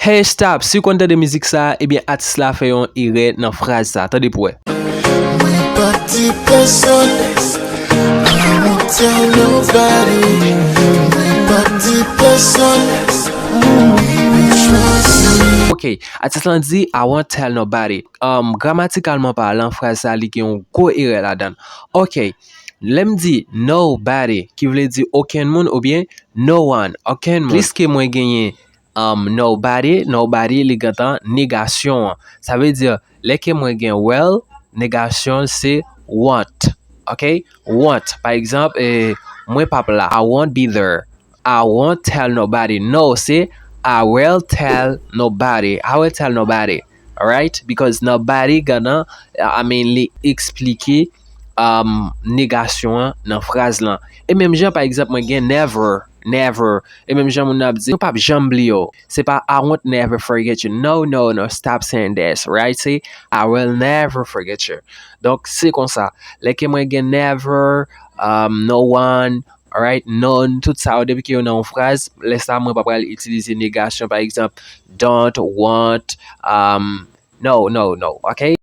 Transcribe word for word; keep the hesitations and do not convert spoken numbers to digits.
Hey, stop! Si w konn tande mizik sa, ebyen, atis la fè yon erè nan fraz sa. Tande pou wè. Mwen p ap di pèsonn, I won't tell nobody. Mwen p ap di pèsonn, baby, chwazi. Ok, atis lan di, I won't tell nobody. Um, gramatikalman palan, fraz sa li gen yon gwo erè ladan l. Ok, lè m di nobody, ki vle di okenn moun, oubyen no one, okenn moun. Pliske mwen genyen um, nobody, nobody, li gentan negasyon an. Sa vle di, lè ke mwen gen well, negasyon l se won't. Ok? Won't. Pa egzanp, eh, mwen p ap la. I won't be there. I won't tell nobody. No, se I will tell nobody. I will tell nobody. Alright? Because nobody gentan, I mean, li eksplike um, negasyon an nan fraz lan. E menm jan, pa egzanp, mwen gen never, never. E menm jan moun nan ap di, nou p ap janm bliye w. Se pa I won't never forget you. No, no, no, stop saying this, right? Se I will never forget you. Donk, se konsa. Lè ke mwen gen never, um, no one, alright, none, tout sa yo, depi ke yo nan yon fraz, lè sa mwen pa pral itilize negasyon, pa egzanp, don't, won't, um, no, no, no, ok?